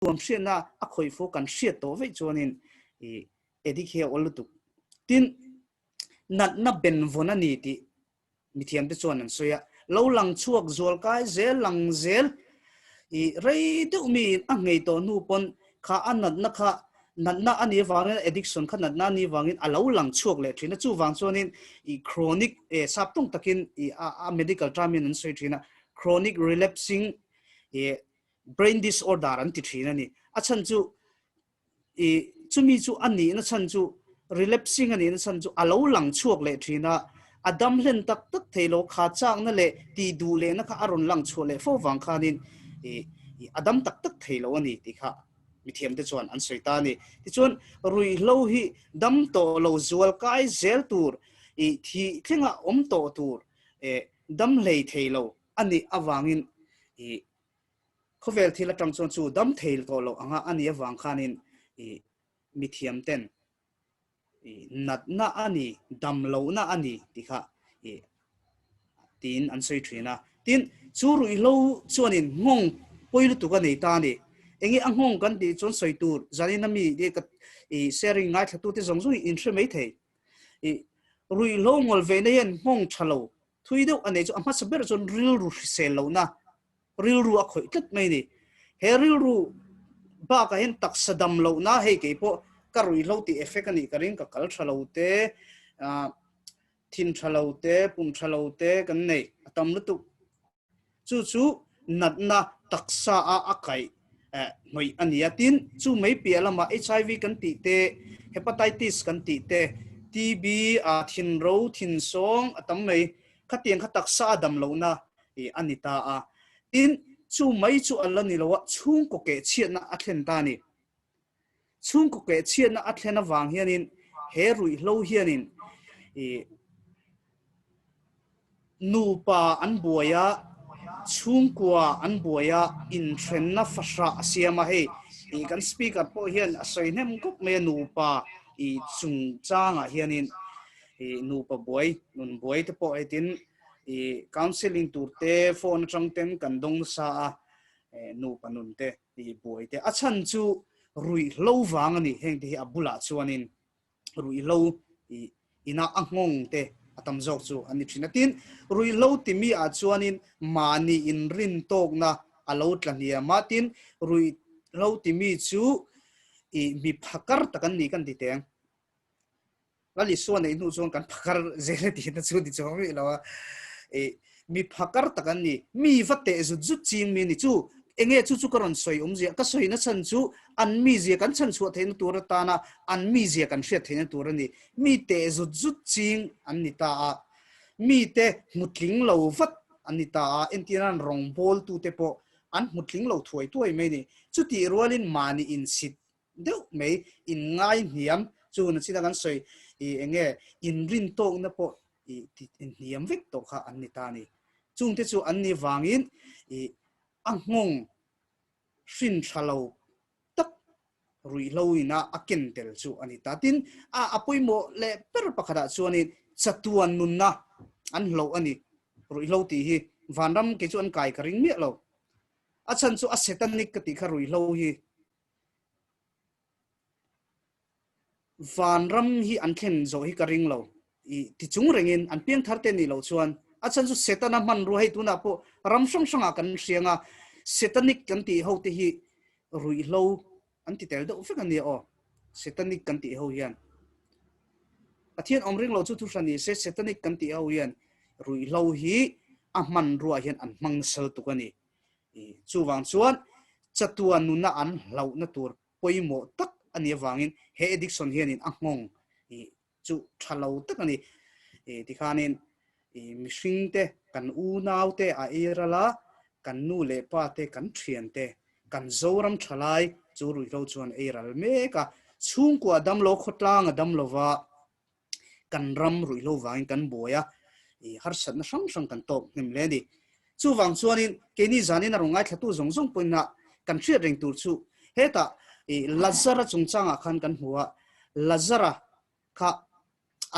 Nuam hriatna a khawih fo kan hriat tawh veih chuanin i addict hi a awl lutuk. Tin, natna benvawn a ni tih mithiamte chuan an sawi a, lo lang chhuak zual kai zel lang zel i rei deuh miin a nghei tawh hnu pawn kha a natna kha natna a nih avangin addiction kha natna a nih avangin a lo lang chhuak leh thin a, chuvang chuanin i chronic eh sap tawng takin i a medical term in an sawi thin a, chronic relapsing eh brain disorder an ti thin a ni. A chhan chu i chumi chu a nihna chhan chu relapsing a nihna chhan chu a lo lang chhuak leh thin a, a dam hlen tak tak thei lo, kha chakna leh tih duh lehna kha a rawn lang chhuah leh fo vang khanin i a dam tak tak thei lo a ni tih kha mithiamte chuan an sawi ta a ni. Tichuan ruihhlo hi dam tawh lo zual kai zel tur i thih thlenga awm tawh tur dam hlei thei lo a nih avangin i Khawvel thil atang chuan chu dam thei tawh loh anga a nih avang khanin i mithiam ten i natna a ni, dam lohna a ni tih kha i tiin an sawi thin a. Tin, chu ruihhlo chuanin nghawng pawi lutuk a nei ta a ni. Enge a nghawng kan tih chuan sawi tur zanin a mi ka i sharing ngaithlatute zawng zawng hi in hre mai thei. I ruihhlo ngawl veina hian nghawng tha lo thui deuh a nei chu a hmasa ber chuan rilru hrisel lohna rilru a khawih tlat mai a ni. He rilru bakah hian taksa dam lohna hei kei pawh ka ruihhlo tih effect a nih ka ring ka kal tha lo te, thin tha lo te, pum tha lo te kan nei a tam lutuk. Chu chu natna taksa a a kaih hnawih a ni a. Tin, chu mai piah lamah HIV kan tih te, Hepatitis kan tih te, TB, thinro, thinsawng a tam mai. Khatiang kha taksa a dam lohna a ni ta a. Tin, chu mai chu a la ni lo a, chhungkaw keh chhiatna a thlen ta a ni. Chhungkaw keh chhiatna a thlen avang hianin he ruihhlo hianin nupa an buai a, chhungkua an buai a, inthenna fahrah a siam a. Hei kan speaker pawh hian a sawi hnem khawp mai a, nupa chungchangah hianin nupa buai, nun buai te pawh hetin counselling tur te phone atang ten kan dawng nasa a, nupa nun te i buai te. A chhan chu ruihhlo vang a ni. Heng te hi a bulah chuanin ruihhlo i ina a nghawng te a tam zawk chu an ni thin a. Tin, ruihhlo timi ah chuanin mahni inrin tawkna a lo tla hniam a. Tin, ruihhlo timi chu i mi phakar tak an ni kan ti teng. Lal Isua neih hnu chuan kan phakar zel e tihna chu ni chuang rih lo a. I mi phakar tak an ni. Mi va teh zut zut ching mi a ni. Chu enge chu chu ka rawn sawi awmzia ka sawina chhan chu an mizia kan chhan chhuah theihna tur atana an mizia kan hriat theihna tur a ni. Mi teh zut zut ching an ni ta a. Mite hmutling lo vat an ni ta a. Entirnan rawngbawltute pawh an hmutling lo thuai thuai mai a ni. Chutih rualin mahni insit deuh mai in ngai hniam chu na china kan sawi i enge inrin tawkna pawh i hniam vek tawh kha an ni ta ni. Chungte chu an ni vangin i a nghawng hrin tha lo tak ruihhlo ina a ken tel chu a ni ta. Tin, a a pawimawh leh ber pakhatah chuanin chatuan nunna an hloh a ni. Ruihhlo tih hi vanram kei chu an kai ka ring miah lo. A chhan chu a satanic ka tih kha ruihhlo hi. Vanram hi an thlen zawh hi ka ring lo. I ti chung rengin an piang thar te nih loh chuan a chhan chu Setana hmanrua hei tunah pawh ram hrang hrangah kan hriang a, Setanic kan tih ho te hi ruihhlo an ti tel deuh vek a nia aw. Setanic kan tih ho hian Pathian awm ring lo chu thu hran ni se Setanic kan tih ho hian ruihhlo hi a hmanrua hian an hmang nasa lutuk a ni. Chuvang chuan chatuan nuna an hlauhna tur pawimawh tak a nih avangin he addiction hianin a nghawng chu tha lo tak a ni. Tikhanin mihringte, kan unaute a ei ral a, kan nu leh pa te, kan thiante, kan Zoram thalai chu ruihhlo chuan ei ral mek a. Chhungkua damlo khawtlang a dam lova, kan ram ruihhlo vangin kan buai a, i harsatna hrang hrang kan tawk hnem hle a ni. Chuvang chuanin keini zanin a rawn ngaithlatu zawng zawng pawhin kan hriat reng tur chu hetah i Lazara chungchangah khan kan hmu a, Lazara kha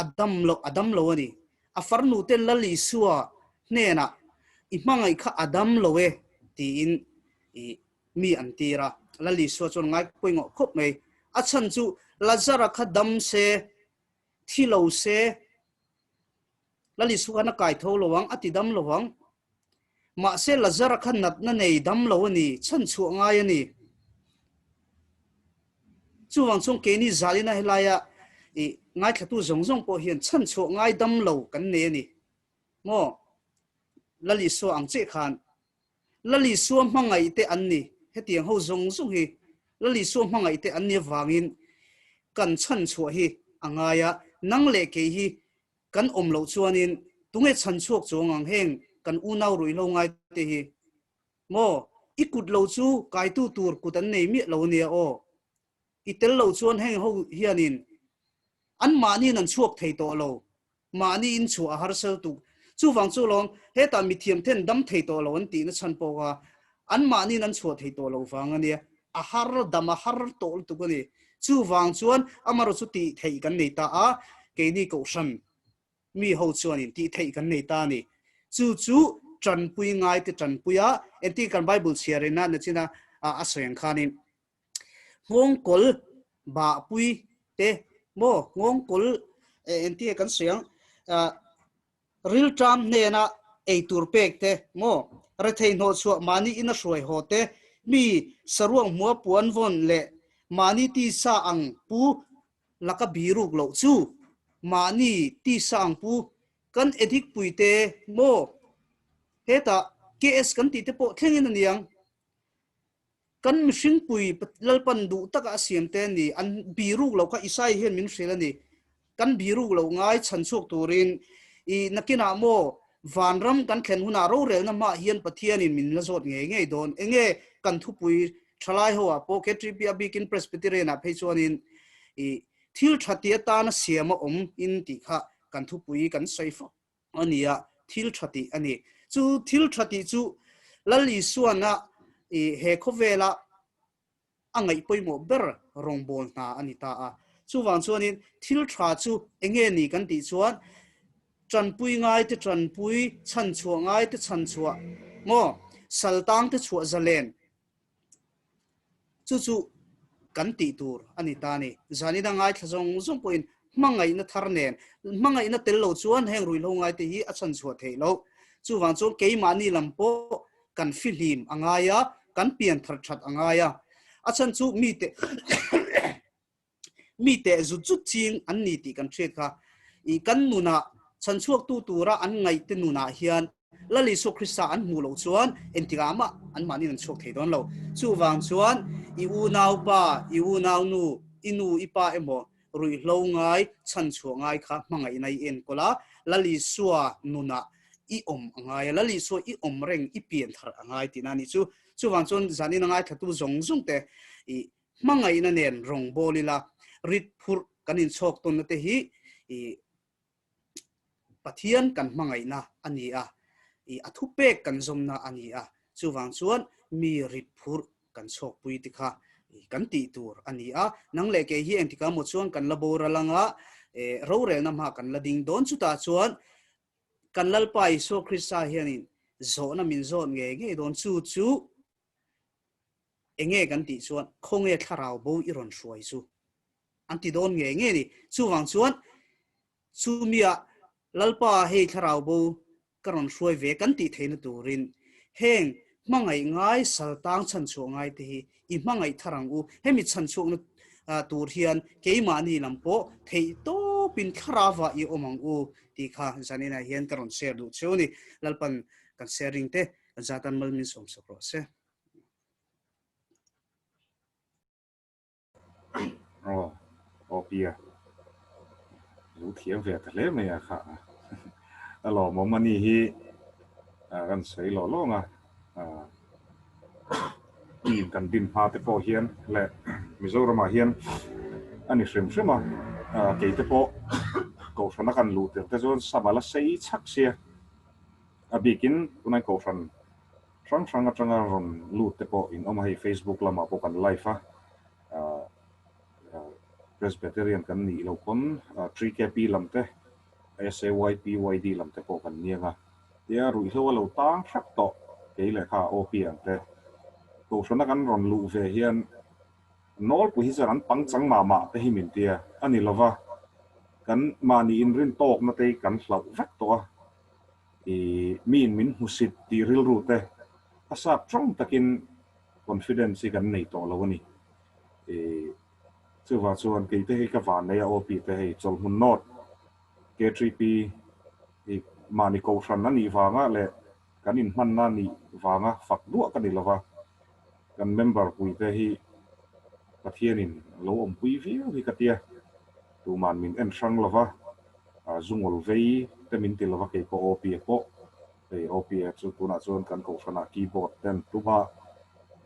a dam lo a dam lo a ni. A farnute Lal Isua hnenah i hmangaih kha a dam lo e tiin i. mi an tir a. Lal Isua chuan ngai pawimawh khawp mai. A chhan chu Lazara kha dam se, thi lo se, Lal Isua khan a kai tho lo ang, a ti dam lo ang. Mahse Lazara kha natna nei dam lo a ni, chhan chhuah ngai a ni. Chuvang chuan keini zalina helaia i ngaithlatu zawng zawng pawh hian chhan chhuah ngai dam lo kan nei a ni. Maw? Lal Isua ang chiah khan Lal Isua hmangaih te an ni. Hetiang ho zawng zawng hi Lal Isua hmangaih te an ni avangin kan chhan chhuah hi a ngai a, nang leh kei hi kan awm loh chuanin tunge chhan chhuak chuang ang heng kan unau ruihhlo ngai te hi? Maw? I kut lo chu kaitu tur kut an nei miah lo ania aw. I tel lo chuan heng ho hianin anmahniin an chhuak thei tawh lo. Mahni in chhuah a harsel tuk. Chuvang chu lawng hetah mithiam ten dam thei tawh lo an tihna chhan pawh kha anmahniin an chhuah thei tawh lo vang a nia. A har dam a har tawh lutuk a ni. Chuvang chuan amarawh chu tih theih kan nei ta a, keini kohhran mi ho chuanin tih theih kan nei ta a ni. Chu chu tanpui ngai te tanpui a, engtin kan Bible chhiar ina nachina a sawi ang khanin Nghawngkawl bahpui te maw nghawngkawl entir kan sawi ang rilṭam hnena eitur pek te maw rethei hnawh chhuah mahni ina hruai haw te mi saruak hmua puan vawn leh mahni tisa ang pu laka biruk loh chu mahni tisa ang pu kan edik pui te maw hetah KS kan tih te pawh thlengin a niang. Kan mihringpui Lalpan duh taka a siam te a ni. An biruk loh kha Isaiah hian min hrilh a ni. Kan biruk loh ngai chhan chhuak turin i nakinah maw vanram kan thlen hunah rorelna hmaah hian Pathianin min la zawt ngei ngei dawn. Enge kan thupui thalai ho ah pawh KTP a bikin Presbyterian ah phei chuanin i thil tha ti atana siam a awm in tih kha kan thupui kan sawi fo. a ni a, thil tha tih a ni. Chu thil tha tih chu Lal Isuana i he khawvela a ngaih pawimawh ber rawngbâwl hna a ni ta a. Chuvang chuanin thil tha chu eng nge ni kan tih chuan tanpui ngai te tanpui, chhanchhuah ngai te chhanchhuah maw, saltang te chhuah zalen Chu chu kan tih tur a ni ta a ni. Zanina ngaithla zawng zawng pawhin hmangaihna thar nen, hmangaihna tel lo chuan heng ruihhlo ngaite hi a chhan chhuah theih loh. Chuvang chuan keimahni lam pawh kan fihlim a ngai a, kan pian thar that a ngai a. A chhan chu mite Mi teh zut zut ching an ni tih kan hriat kha. I kan nunah chhanchhuaktu tura an ngaihte nunah hian Lal Isua Krista an hmuh loh chuan engtikah mah anmahniin an chhuak thei dawn lo. Chuvang chuan i unaupa, i unaunu, i nu, i pa emaw ruihhlo ngai, chhanchhuah ngai kha hmangaihna i enkawl a, Lal Isua nunah i awm a ngai a, Lal Isua i awm reng, i pian thar a ngai tihna a nih chu. Chuvang chuan zanin a ngaithlatu zawng zawng te i Hmangaihna nen rawng bawl ila, rit phurh kan inchhawk tawnna te hi i Pathian kan hmangaihna a ni a, i a thupek kan zawmna a ni a, chuvang chuan mi rit phurh kan chhawkpui te kha i kan tih tur a ni a. Nang leh kei hi engtikah maw chuan kan la boral anga e rorelna hma kan la ding dawn chutah chuan kan Lalpa Isua Krista hianin zawhna min zawt ngei ngei dawn chu chu Enge kan tih chuan khawnge thlarau bo i rawn hruai chu an ti dawn ngei ngei ni. Chuvang chuan chumia Lalpa hei thlarau bo ka rawn hruai ve kan tih theihna turin heng hmangaih ngai saltang chhanchhuah ngai te hi i hmangaih thar ang u. Hemi chhanchhuakna tur hian keimahni lam pawh theih tawpin thlarauah i awm ang u tih kha zaninah hian ka rawn share duh cheu a ni. Lalpan kan sharing te zatan mal min sawmsak rawh se. Aw, aw Pia. Lo thiam ve ta hle mai a kha. A lawmawm a ni hi kan sawi lawh lawng a. Team kan din hma te pawh hian leh Mizoramah hian a ni hrim hrim a. Kei te pawh Kohhrana kan luh tir te chuan sama la sei chhak sia. A bikin tunai Kohhran hrang hrang atanga rawn lut te pawh in awm a, hei Facebook lamah pawh kan live a, Presbyterian kan nih loh pawn 3KP lam te, SAYPYD lam te pawh kan niang a, tia ruihhlo a lo tang hrep tawh kei leh kha OP ang te. Kohhrana kan rawn luh ve hian nawlpui hi chuan an pangchang mah mah te hi min tia a ni lova, kan mahni inrin tawkna te hi kan hlauh vek tawh a, ih miin min hmusit tih rilru te a sap tawng takin confidence hi kan nei tawh lo a ni. Ih chuvang chuan kei te hi ka van nei a OP te hei chawlhmun nawt K3P hi mahni kohhran a nih vanga leh kan inhmanna nih vanga fak duah ka ni lova, kan member puite hi Pathianin a lo awmpui viau hi ka tia, tuman min en hrang lova, zungawl vei te min ti lova kei pawh OPA pawh, hei OPA chu tunah chuan kan kohhranah keyboard te an tum a,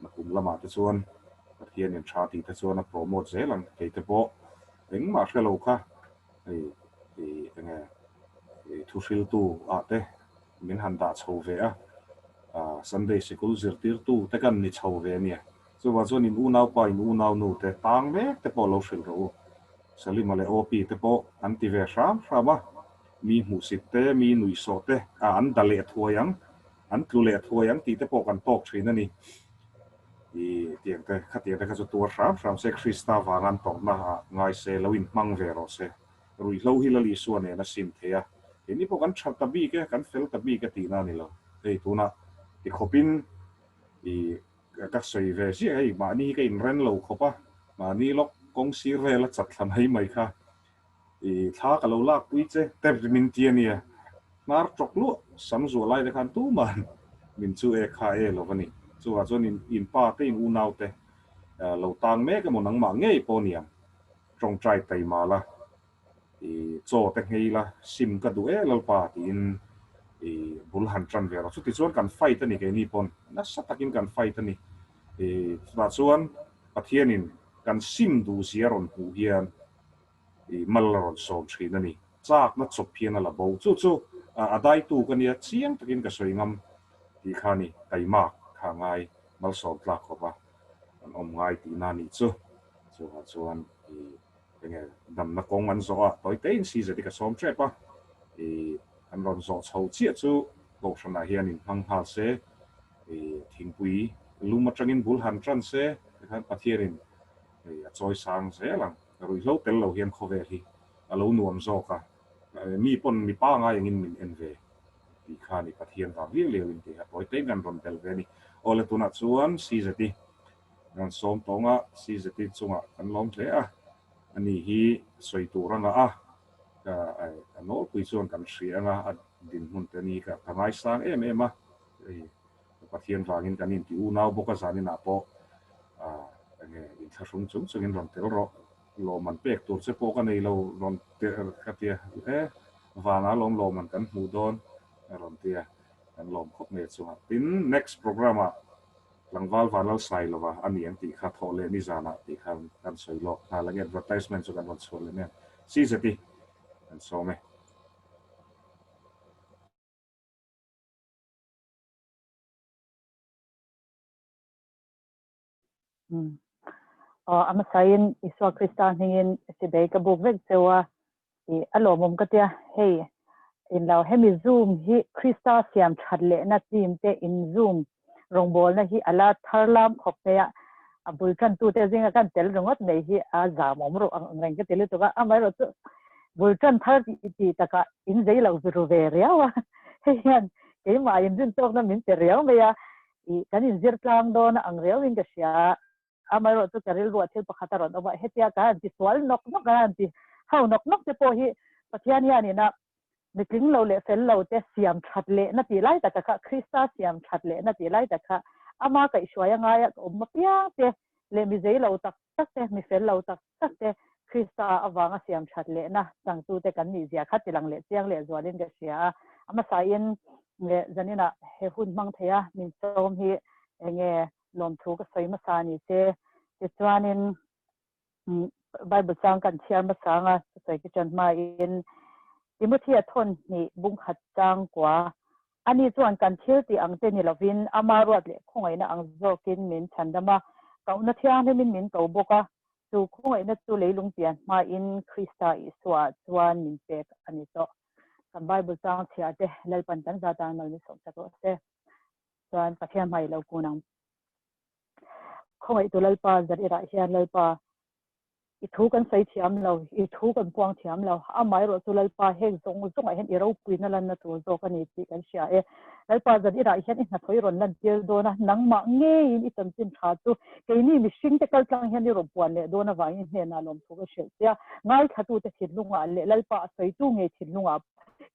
nakum lamah te chuan Pathianin tha tih te chuan a promote zel ang, kei te pawh engmah hre lo kha hei enge thuhriltu ah te min han dah chho ve a, Sunday sikul zirtirtu te kan ni chho ve a nia. Chuvang chuan in unaupa, in unaunu te tang mek te pawh lo hrilh rawh u. Salima leh Opi te pawh an ti ve hram hram a, mi hmuhsit te, mi nuihsawh te, an da leh thuai ang, an tlu leh thuai ang tih te pawh kan tawk thin a ni. I tiang te, khatiang te kha chu tuar hram hram se, Krista vanga an tawrhna ah ngai se, lo inhmang ve rawh se. Ruihhlo hi Lal Isua nen a sim thei a, keini pawh kan tha ta bik e, kan fel ta bik e tihna a ni lo. Hei tunah ti khawpin i ka sawi ve ziah hei mahni hi ka inren lo khawp a, mahni lawk kawng sir vel a chat thla mai mai kha i thla ka lo lak pui che te min ti a nia. Hnar tawk luah sam zuah lai te khan tuman min chu e kha e lo va ni. Chuvah chuan in pa te in unau te lo tang mek emaw nangmah ngei pawh niang. Tawngtai taima la, i chaw te nghei la, sim ka duh e Lalpa tiin i bul han tan ve rawh. Chutichuan kan fight a ni keini pawn, nasa takin kan fight a ni. I chutah chuan Pathianin kan sim duh zia rawn hmuh hian i mal a rawn sawm thin a ni. Chakna chawp hian a la bo. Chu chu a daitu ka nia chiang takin ka sawi ngam tih kha a ni. Taimak kha ngai malsawm tlak khawp a. an awm ngai tihna a nih chu. Chuvah chuan i enge damna kawng an zawh a, tawi tein CZ hi ka sawm tep a, i an rawn zawh chho chiah chu kohhranah hian inhmang nghal se, i thingpui lum atangin bul han tan se, tikhan Pathianin i a chawi sang zel ang. Ruihhlo tel lo hian khawvel hi a lo nuam zawk a, mi pawn mi pangai angin min en ve. Tih kha ni Pathian vang liau liau in tih a tawi tein kan rawn bel ve a ni. Awle tunah chuan CZI kan sawm tawng a, CZI chungah kan lawm hle a, ani hi sawi tur anga a, ka a nawlpui chuan kan hria anga a dinhmun te ni ka ka ngaisang em em a, hei Pathian vangin kan inti unau bawk a zaninah pawh enge inthlahrung chung chungin rawn tel rawh. Lawmman pek tur che pawh ka nei lo rawn ka ti a, e vanah lawm lawmman kan hmuh dawn a rawn ti a, kan lawm khawp mai a chungah. Tin, next program ah tlangval vanlal sai lova a ni ang tih kha thawh leh nizanah tih kha kan sawi lawk nghal ang e, advertisement chu kan rawn chhuah leh mai ang. CZI kan sawm e. Aw a hmasain Isua Krista hmingin sibei ka buk vek cheu a, i a lawmawm ka tia, hei inlo hemi zoom hi Krista siam that lehna team te in zoom rawngbawlna hi a la thar lam khawp mai a, a bul tantute zinga kan tel ringawt mai hi a zamawm ruh ang reng ka ti lutuk a, amaherawhchu bul tan thar tih takah in zei lo ru ve riau a, hei hian keimah inrintawkna min pe riau mai a, I kan inzir tlang dawn a ang riauin ka hria a, amaherawhchu ka rilruah thil pakhat a rawn awm a, hetia ka han ti sual nawk nawk a, han ti ho nawk nawk te pawh hi Pathian hianin a mitling lo leh fel lo te siam that lehna tih lai taka kha, Krista siam that lehna tih lai tak kha ama kaihhruai a ngaia ka awm apiang te leh mi zei lo tak tak te, mi fel lo tak tak te Krista avanga siam that lehna changtute kan nih zia kha tilang leh chiang leh zualin ka hria a. A hmasain leh zaninah he hun hmang thei a min sawm hi enge lawmthu ka sawi hmasa ni che. Tichuanin Bible chang kan chhiar hmasa anga ka sawi ki ṭan hmain Timothea thawn hnih bungkhat chang kua Ani chuan kan thil tih ang te ni lovin ama ruat leh khawngaihna ang zawkin min chhandam a, kohna thianghlimin min ko bawk a, chu khawngaihna chu leilung pian hmain Krista Isuaah chuan min pek a ni tawh. Kan Bible chang chhiar te Lalpan kan za tan mal min sawmsak rawh se. Chuan Pathian hmai lo kun ang. Khawngaihtu Lalpa Zarira hian Lalpa i thu kan sawi thiam lo, i thu kan puang thiam lo, amaherawh chu Lalpa heng zawng zawngah hian i ropuina lanna tur zawk a ni tih kan hria e. Lalpa Zarira hian i hnathawh i rawn lantir dawn a, nangmah ngeiin i chanchin tha chu keini mihringte kaltlang hian i rawn puan leh dawn avangin i hnenah lawmthu ka hrilh che a, ngaithlatute thinlungah leh Lalpa a sawitu ngei thinlungah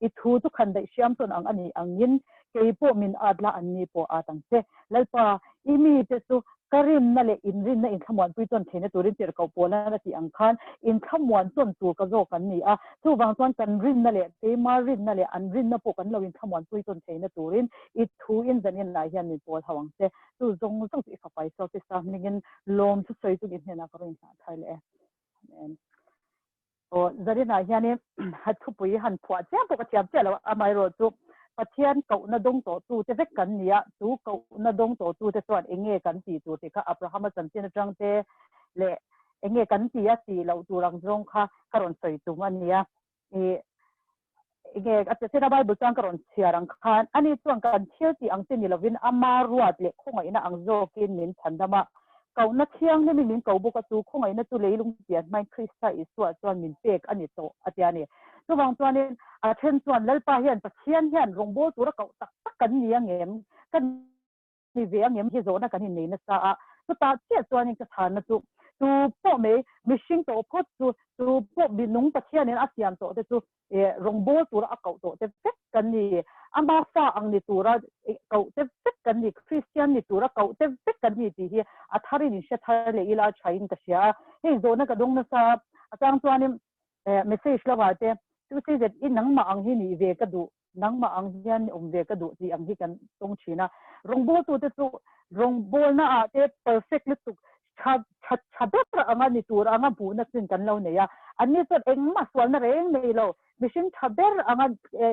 I thu chu khan daih hriam tawn ang a nih angin kei pawh min at la, anni pawh at ang che. Lalpa, i mite chu ka rinna leh inrinna inthlamuanpui tawn theihna turin tirhkoh pawlan a tih ang khan inthlamuan tawn tur ka zawk an ni a. Chuvang chuan kan rinna leh keima rinna leh an rinna pawh kan lo inthlamuanpui tawn theihna turin i thu in zanin ah hian min pawl hauh ang che. Chu zawng zawng chu i fapa Isua Krista hmingin lawm chu sawi chung i hnenah ka rawn inhlah thar leh e. Amen. Aw, Zarinah hianin ha thupui han phuah chiam pawh ka thiam chiah lo, amaherawh chu Pathian kohna dawng tawhtute vek kan ni a, chu kohna dawng tawhtute chuan eng nge kan tih tur tih kha Abrahama chanchin atang te leh eng nge kan ti a tih loh tur ang zawng kha ka rawn sawi tum a nia. Ih, eng nge a chanchin a Bible chuan ka rawn chhiar ang khan ani chuan kan thil tih ang che ni lovin ama ruat leh khawngaihna ang zawkin min chhandam a, Kohna thianghlimin min ko bawk a, chu khawngaihna chu leilung pian hmain Krista Isua chuan min pek a ni tawh a ti a ni. Chuvang chuanin a then chuan Lalpa hian Pathian hian rawngbâwl tura koh tak tak kan ni angem, ka ni ve angem hi zawhna kan innei nasa a, chutah chiah chuanin ka chhanna chu tu pawh mai mihring tawh phawt chu, tu pawh minung Pathianin a siam tawh te chu Rawngbâwl tura a koh tawh te vek kan ni. Ama fa ang ni tura koh te vek kan ni, Kristian ni tura koh te vek kan ni tih hi a tharin in hre thar leh ila a thain ka hria a. Hei zawhna ka dawng nasa a chang chuanin message lovah te chu si zet i nangmah ang hi nih ve ka duh, nangmah ang hian awm ve ka duh tih ang hi kan tawng thin a. Rawngbâwltute chu rawngbâwlna ah te perfect lutuk tha tha tha ber anga ni tur anga hmuhna chin kan lo nei a, anni chuan engmah sualna reng nei lo, mihring tha ber anga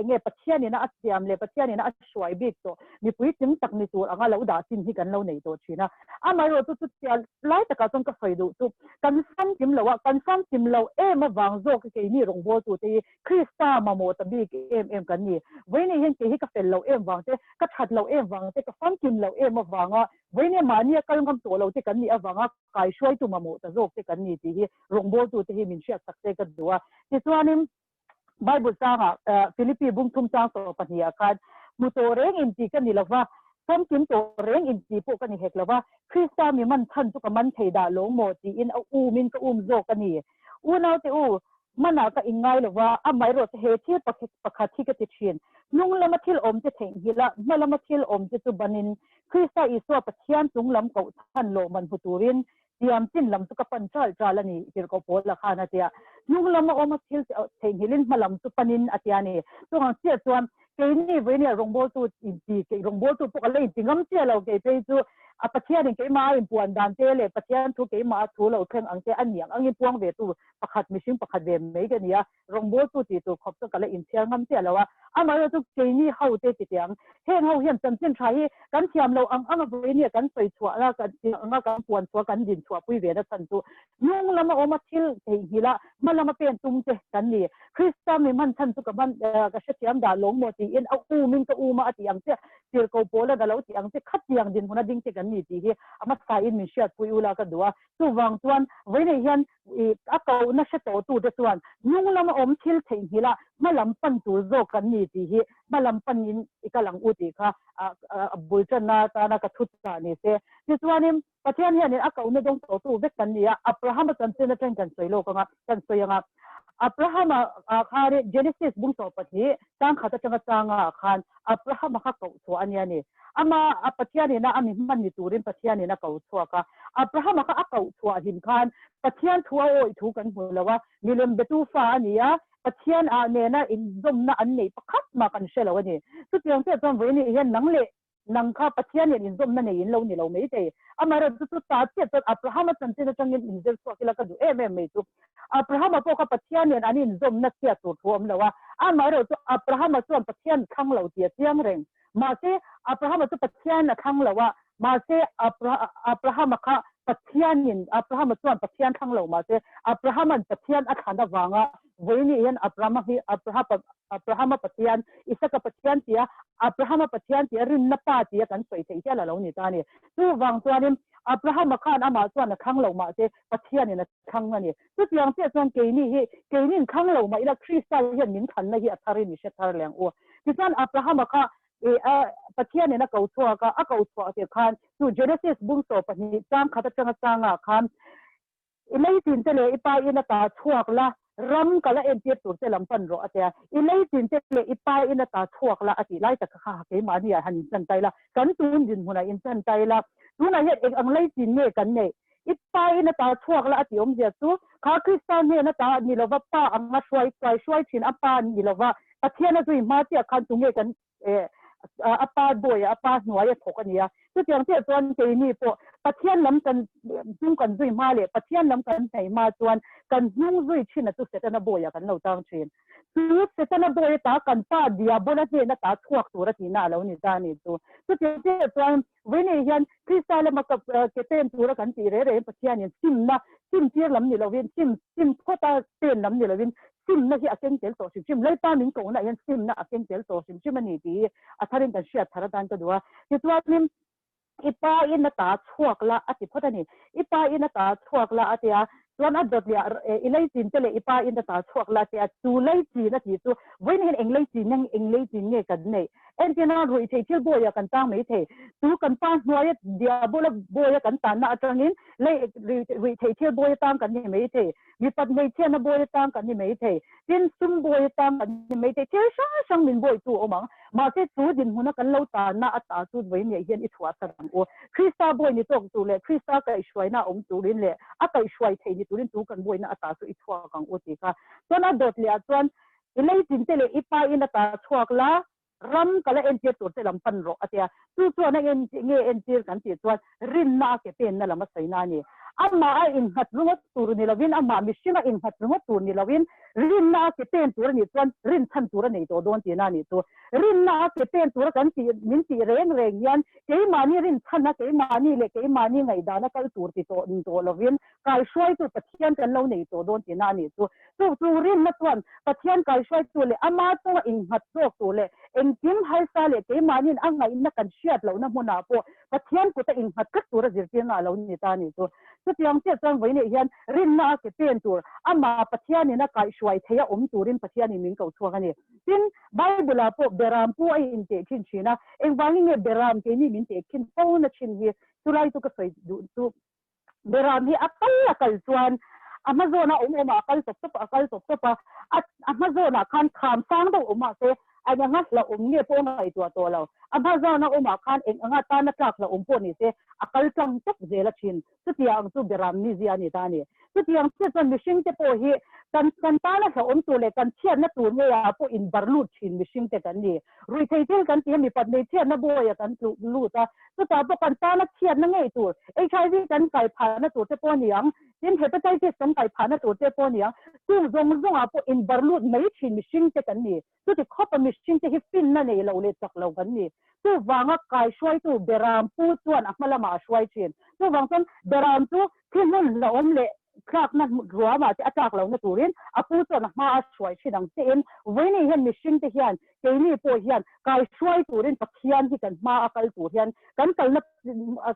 nge Pathianina a siam leh Pathianina a hruai bik tawh mipui tling tak ni tur anga lo dah chin hi kan lo nei tawh thin a. Amaherawh chu chutia lai takah chuan ka sawi duh chu kan famkim lo a, kan famkim lo em avang zawk keini rawngbawltute hi Krista mamawh ta bik em em kan ni. Vawiin hian kei hi ka fel loh em vang te, ka that loh em vang te, ka famkim loh em avanga Vawinia mahnia kal ngam tawh lo te kan nih avanga kaihruaitu mamawh ta zawk te kan ni tih hi rawngbawltute hi min hriat sak te ka duh a. Tichuanin Bible changah Philippi bungthum chang tawh pahnihah khan hmu tawh reng inti ka ni lova, famkim tawh reng inti pawh ka ni hek lova, Krista mi man chhan chu ka man thei dah lawng maw tiin a umin ka um zawk a ni. Unaute u, Hmanah ka inngai lo va, amaherawh chu he thil pakhat hi ka ti thin. Hnung lama thil awmte theihnghilh a, hma lama thil awmte chu banin, Krista Isua Pathian chung lam koh chhan lawhman hmu turin tiam chin lam chu ka pan ṭal ṭal a ni, Tirhkoh Paula khan a ti a. Hnung lama awma thil theihnghilhin hma lam chu panin a ti a ni. Chuvang chiah chuan keini vawinia rawngbawltu inti, kei rawngbawltu pawh ka la inti ngam chiah lo, kei phei chu a Pathianin keimah a inpuan dan te leh Pathian thu keimah a thu lo thleng ang te a ni ang angin puang ve tu pakhat mihring pakhat ve mai ka ni a, rawngbawltu tih tur khawp chu ka la inchhiar ngam chiah lo a, amaherawh chu keini ho te ti teh ang, heng ho hian chanchin tha hi kan thiam loh ang ang a vawinia kan sawi chhuah a, kan thiam ang a kan puan chhuah kan din chhuah pui ve na chhan chu hnung lama awm a thil theihnghilh a hma lama pen tum te kan ni. Krista mi hman chhan chu ka hman ka hrethiam dah lawng maw tiin a um in ka um a a tih ang chiah tirhkoh pawl a ka lo tih ang chiah khatiang dinhmun a ding te kan ni tih hi a hmasa in min hriatpui ula ka duh a, chuvang chuan vawiinah hian I a kohna hre tawhtute chuan hnung lama awm thil theihnghilh a hma lam pan tur zawk kan ni tih hi hma lam panin i kal ang u tih kha a bul tanna atana ka thu chah ni se. Tichuanin Pathian hianin a kohna dawng tawhtu vek kan ni a, Abrahama chanchin atangin kan sawi lawk anga kan sawi anga Abrahama ah khan Genesis bung 12 changkhat atanga changa ah khan Abrahama kha koh chhuah a nia ni. Ama a Pathianin a ami hman ni turin Pathianin a ko chhuak a. Abrahama kha a koh chhuah hlim khan Pathian thu a awih thu kan hmu lo a, milem betu fa a ni a, Pathian ah nena inzawmna an neih pakhat mah kan hre lo a ni. Chutiang chiah chuan vawiin hian nang leh nang kha Pathian hian inzawmna nei in lo ni lo mai thei. Amaherawhchu chu ta chiah chuan Abrahama chanchin atangin inzir chhuak ila ka duh em em mai chu. Abrahama pawh kha Pathian nen an inzawmna chhiat tur thu a awm lo a, amaherawhchu Abrahama chuan Pathian thlang lo tih a chiang reng. Mahse, Abrahama chu Pathian a thlang lo a, mahse Abrahama kha Pathianin, Abrahama chuan Pathian thlang lo mahse Abrahama'n Pathian a thlan avanga. Vawiini hian Abrahama hi Abrahama Pathian, Isaka Pathian tia Abrahama Pathian tia rinna pa tia kan sawi theih hial a lo ni ta a ni. Chuvang chuanin Abrahama khan amah chuan a thlang lo mahse Pathianin a thlang a ni. Chutiang chiah chuan keini hi keinin thlang lo mah ila Krista hian min thlanna hi a tharin i hre thar leh ang u. Tichuan Abrahama kha Pathianin a ko chhuak a, a ko chhuah tir khan chu Genesis bung 12 chang khat atanga changah khan I lei chin te leh i pa in ata chhuak la, ram ka la entir tur che lam pan rawh a ti a. I lei chin te leh i pa in ata chhuak la a tih lai tak kha keimahni ah han inchan ta ila, kan tun dinhmunah inchan ta ila, tunah hian eng ang lei chin nge kan neih? I pa in ata chhuak la a tih awmzia chu kha Krista hnen ata ni lova pa anga hruai kai hruai thin a pa ni lova Pathian a zui hma chiah khan tunge kan a pa bawi a pa hnuai a thawk a ni a. Chutiang chiah chuan keini pawh Pathian lam kan hnung kan zui hma leh Pathian lam kan hnaih hma chuan kan hnung zui thin a chu Setana bawiah kan lo tang thin. Chu Setana bawi ata kan pa Diabola hnena ta chhuak tur a tihna a lo ni ta a ni chu. Chutiang chiah chuan Vawiinei hian Krista lama ke pen tura kan tih reh reh Pathianin simna, sim tir lam ni lovin, sim sim phawta pen lam ni lovin simna hi a keng tel tawh hrim hrim. Lalpa min kohna hian simna a keng tel tawh hrim hrim a ni tih hi a tharin kan hriat thar atan ka duh a. Tichuanin i pa in a ta chhuak la a ti phawt a ni. I pa in a ta chhuak la a ti a, chuan a dawt leh i leichin te leh i pa in a ta chhuak la a ti a, chu leichin a tih chu vawiin hian eng leichin nge eng leichin nge kan neih? Entirna ruihtheih thil bawiah kan tang mai thei. Chu kan pa hnuaia diabola bawia kan tanna atangin lei ruihtheih thil bawi atang kan ni mai thei. Mipat hmeichhiatna bawi atang kan ni mai thei. Tin, sum bawi atang kan ni mai thei. Thil hrang hrang min bawitu a awm ang. Mahse, chu dinhmuna kan lo tanna ata chu vawiin hian i chhuah sak ang u. Krista bawi ni tawk tur leh Krista kaihhruaina awm turin leh a kaihhruai theih ni turin chu kan bawina ata chu i chhuak ang u tih kha. Chuan a dawt leh ah chuan I lei chin te leh i pa in ata chhuak la, ram ka la entir tur che lam pan rawh a ti a. Chu chuan a en nge entir kan tih chuan rinna a ke penna lam a sawina a ni. Amah a innghat ringawt tur ni lovin, amah mihring a innghat ringawt tur ni lovin, rinna a ke pen tur a nih chuan rinchhan tur a nei tawh dawn tihna a nih chu. Rinna a ke pen tura kan tih min tih reng reng hian keimahni rinchhana keimahni leh keimahni ngaihdana kal tur ti tawh ni tawh lovin kaihruaitu Pathian kan lo nei tawh dawn tihna a nih chu. Chu chu rinna chuan Pathian kaihruaitu leh ama chunga innghat zawk tur leh engkim harsa leh keimahniin a ngaihna kan hriat lohna hmunah pawh Pathian kuta innghat tlat tura zirtirna a lo ni ta a nih chu. Chutiang chiah chuan vawiineh hian rinna a ke pen tur amah Pathianin a kaihhruai theih a awm turin Pathianin min ko chhuak a ni. Tin, Bible-ah pawh Beram pu a intehkhin thin a, engvangin nge Beram keini min tehkhin fo na thin hi? Chulai chu ka sawi duh chu. Beram hi a kal a kal chuan a hma zawnah awm awmah a kal tawp tawp a, a kal tawp tawp a, a hma zawnah khan kham sang deuh awm mahse eng anga hlauhawm nge pawh a ngaihtuah tawh lo. A hma zawna awmah khan eng anga tana tlak hlauhawm pawh ni se a kal tlang tawp zel a thin. Chutiang ang chu Beram mizia a ni ta a ni. Chutiang chiah chuan mihringte pawh hi kan kan tana hlauhawm tur leh kan chhiatna tur ngeiah pawh inbar lut thin mihringte kan ni. Ruihthei thil kan ti a, mipat hmeichhiatna bawiah kan tluh lut a, chutah pawh kan tana chhiatna ngei tur, HIV kan kai phahna tur te pawh a ni ang, tin Hepatitis kan kai phahna tur te pawh a ni ang, chung zawng zawngah pawh inbar lut mai thin mihringte kan ni. Chuti khawpa mihringte hi finna nei lo leh chak lo kan ni. Chuvanga kaihruaitu Beram pu chuan a hma lamah a hruai thin. Chuvang chuan Beram chu thi hmun hlauhawm leh tlakna ruamah te a tlak lohna turin a pu chuan a hma a hruai thin ang chiahin vawiinei hian mihringte hian keini pawh hian kaihruai turin Pathian hi kan hma a kal tur hian kan kalna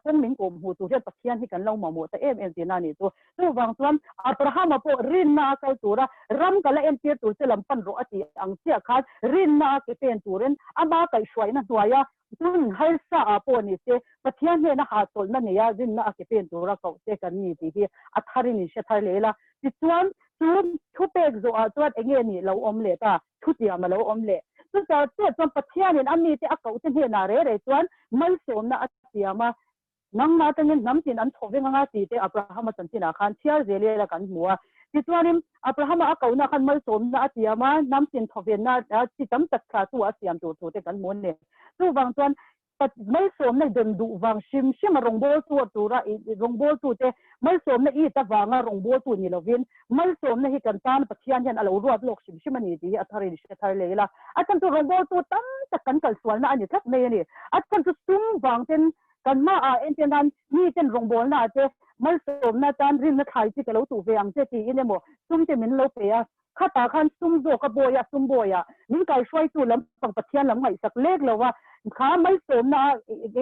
kawng min kawm hmuh tur hian Pathian hi kan lo mamawh ta em em tihna a nih chu. Chuvang chuan Abrahama pawh rinna a kal tura ram kal a entir tur che lam pan rawh a tih ang chiah khan rinna a ke pen turin ama kaihhruaina hnuaia hun harsa ah pawh ni se Pathian hnena hahchawlhna neia rinna a ke pen tura koh che kan ni tih hi a tharin in hre thar leh ila. Tichuan chu thupek zawhah chuan enge nih lo awm leh ta? Thutiam a lo awm leh. Chutah chiah chuan Pathianin a mite a koh te hnenah reh reh chuan malsawmna a siam a. Nangmah atangin hnam tin an chho veng anga tih te Abrahama chanchinah khan chhiar zel ila kan hmu a. Tichuanin Abrahama a kohna khan malsawmna a tiam a, hnam tin thawvenna chi tam tak thlahtu a siam tur thu te kan hmu a ni. Chuvang chuan malsawmna dawn duh vang hrim hrim a rawngbawltu tura rawngbawltute malsawmna it avanga rawngbawltu ni lovin malsawmna hi kan tan Pathian hian a lo ruat lawk hrim hrim a ni tih hi a tharin hre thar leh ila. A chhan chu rawngbawltu tam tak kan kalsualna a ni tlat mai a ni. A chhan chu sum vang ten. Kan hmaah entir nan miten rawngbawlna ah te malsawmna atan rinna thlai chi ka lo tuh ve ang che tiin emaw sum te min lo pe a, khatah khan sum zawk a bawi a, sum bawi ah min kaihruaitu lampang Pathian lam ngaihsak lek lo a, kha malsawmna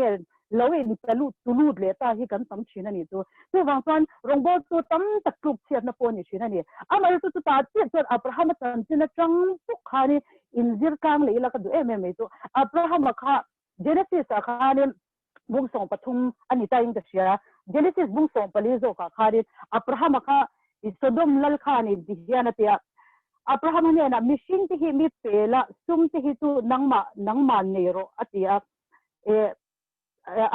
a lo in ta lut tu lut leh ta hi kan tam thin a nih chu. Chuvang chuan rawngbawltu tam tak tluk chhiatna pawh a ni thin a ni. Amaherawhchu chutah chiah chuan Abrahama chanchin atang bawk khanin inzir tlang leh ila ka duh em em mai chu. Abrahama kha Genesis ah khanin bung 13 a ni ta in ka hria. Genesis bung 14 zawkah khanin Abrahama kha Sodom lal khanin ti hian a ti a, Abrahama hnenah mihring te hi mi pe la, sum te hi chu nangmah nangman nei rawh a ti a. E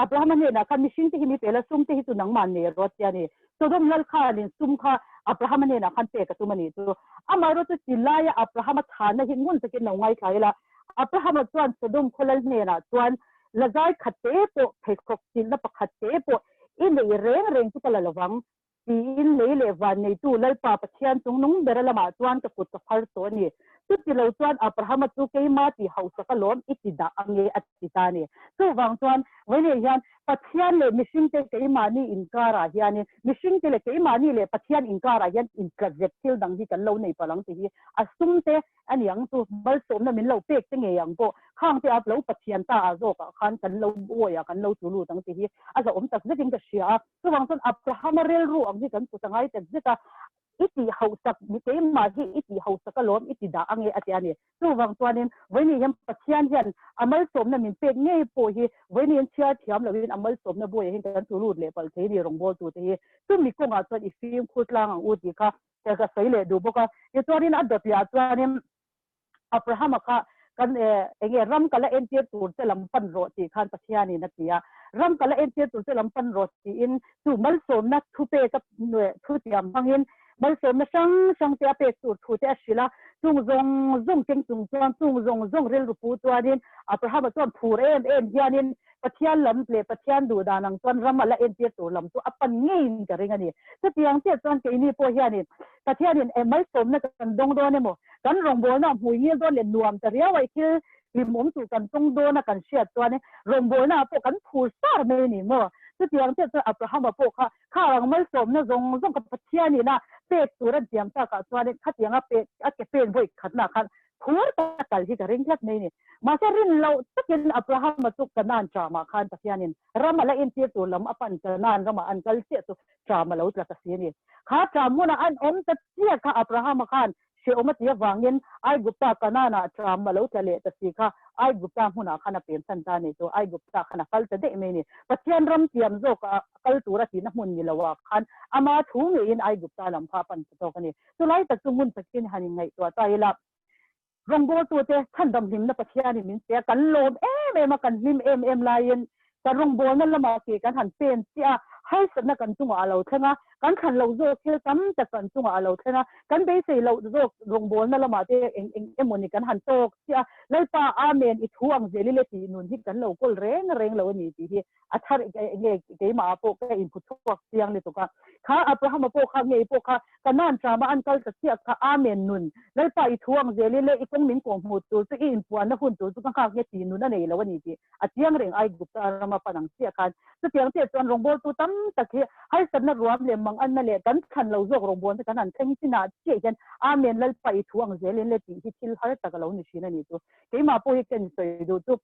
Abrahama hnenah khan mihring te hi mi pe la, sum te hi chu nangman nei rawh a ti a ni. Sodom lal khanin sum kha Abrahama hnenah khan pek a tum a nih chu. Amaherawhchu ti laia Abrahama chhanna hi ngun takin lo ngaithla ila, Abrahama chuan Sodom khaw lal hnenah chuan, Lazai khat te pawh, pheikhawk chilhna pakhat te pawh i neih reng reng chu ka la lovang, tiin lei leh van neitu Lalpa Pathian chungnung bera lamah chuan ka kut ka phar tawh a ni. Chuti lo chuan Abrahama chu keima tih hausak alawm i ti dah ange a ti ta a ni. Chuvang chuan vawiinah hian Pathian leh mihringte keimahni inkarah hianin, mihringte leh keimahni leh Pathian inkarah hian intlatzep thil dang hi kan lo nei palh ang tih hi a sumte a ni ang chu malsawmna min lo pek te ngei ang pawh khang te a lo Pathian ta ah zawkah khan kan lo awi a kan lo tlu lut ang tih hi a hlauhawm tak zetin ka hria a. Chuvang chuan Abrahama rilru ang hi kan put a ngai tak zet a, i tih hausak mi keimah hi i tih hausak alawm i ti dah ange a ti a ni. Chuvang chuanin vawiin hian Pathian hian a malsawmna min pek ngei pawh hi vawiin hian chhiar thiam loin a malsawmna buaiah hian kan tlu lut leh palh thei a ni rawngbawltute hi. Chumi kawngah chuan i fimkhur tlang ang u tih kha ka sawi leh duh bawk a. Tichuanin a dawt leh ah chuanin Abrahama kha kan enge ram ka la entir tur che lam pan rawh tih khan Pathianin a ti a. Ram ka la entir tur che lam pan rawh tiin chu malsawmna thu pek a thu tiam hmangin malsawmna hrang hrang te a pek tur thu te a hrilh a. Chung zawng zawng keng chung chuan chung zawng zawng rilru pu chuanin Abrahama chuan phur em em hianin Pathian lam leh Pathian duh dan ang chuan ram a la entir tur lam chu a pan ngeiin ka ring a ni. Chutiang chiah chuan keini pawh hianin Pathianin eh malsawmna kan dawng dawn emaw, kan rawngbawlna a hmui ngil dawn leh nuam ta riau a i thil hlimawm tur kan tawng dawn a kan hriat chuan rawngbawlna ah pawh kan phur sar mai a ni maw? Chutiang chiah chuan Abrahama pawh kha kha ang malsawmna zawng zawng kha Pathianin a pek tur a diam takah chuan khatianga pek a ke pen vawi khatnaah khan Phur tak kal hi ka ring tlat mai ni. Mahse rin loh takin Abrahama chu Kanaan tramah khan Pathianin ram a la intir tur lam a pan Kanaan ramah an kal chiah chu tram a lo tla ta si a ni. Kha tram hmunah an awm ta chiah kha Abrahama khan hrehawm a ti avangin Aigupta Kanaanah tram a lo tla leh ta si kha Aigupta hmunah khan a pemsan ta a ni chu Aigupta khan a kal ta daih mai a ni. Pathian ram tiam zawk a kal tur a tihna hmun ni loah khan ama thu ngeiin Aigupta lam kha a pan ta tawk a ni. Chulai tak chu ngun takin han inngaihtuah ta ila, rawngbawltute chhandam hlimna Pathianin min pe a, kan lawm em em a, kan hlim em em laiin kan rawngbawlna lamah ke kan han pen chiah a, harsatna kan chungah a lo thleng a, kan thlan loh zawk thil tam tak kan chungah a lo thleng a, kan beisei loh zawk rawngbawlna lamah te eng eng emawni kan han tawk chiah a, Lalpa Amen i thu ang zel i le tih nun hi kan lo kawl reng reng lo a ni tih hi a thar nge keimah pawh ka inphu chhuak chiang lutuk a. Kha Abrahama pawh kha ngei pawh kha Kanaan ṭama an kal ta chiah kha Amen nun Lalpa i thu ang zel i le i kawng min kawh hmuh tur chu i inpuanna hun tur chu ka nghak nge tih nun a nei lo a ni tih a chiang reng Aigupta rama pan ang chiah khan chutiang chiah chuan rawngbawltu tam tak hi harsatna ruam leh manganna leh kan thlan lo zawk rawngbawlna kan han thleng chinah chiah hian Amen Lalpa i thu ang zel in le tih hi thil har tak a lo ni thin a ni chu keimah pawh hi ka insawi duh chu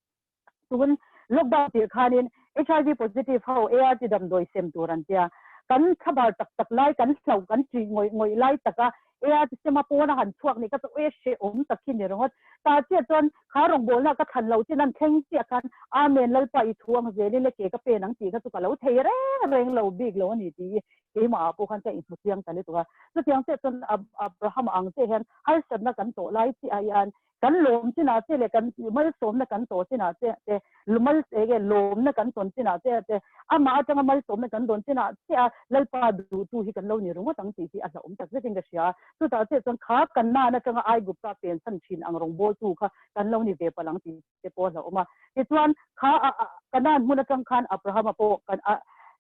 Tun lockdown tirh khanin HIV positive ho ART damdawi sem tur an tia. Kan thlabar tak tak lai, kan hloh, kan ṭih ngawih ngawih lai taka ART sema pawna han chhuak nih kha chu e hrehawm tak hi ni ringawt. Tah chiah chuan kha rawngbawlna ka thlan lo chin an thleng chiah khan Amen Lalpa i thu ang zelin le ke ka pen ang tih kha chu ka lo thei reng reng lo bik lo a ni tih hi keimah ah pawh khan ka inhmu chiang ta lutuk a. Chutiang chiah chuan Abraham ang chiah hian harsatna kan tawh lai chiah hian Kan lawm chinah che leh kan malsawmna kan tawh chinah che te, mal enge lawmna kan tawn chinah che te, amah atanga malsawmna kan dawn chinah che a Lalpa duhtu hi kan lo ni ringawt ang tih hi a hlauhawm tak zetin ka hria. Chutah chiah chuan kha Kanaan atanga Aigupta pensan thin ang rawngbawltu kha kan lo ni ve palh ang tih te pawh a hlauhawm a. Tichuan kha Kanaan hmun atang khan Abrahama pawh kan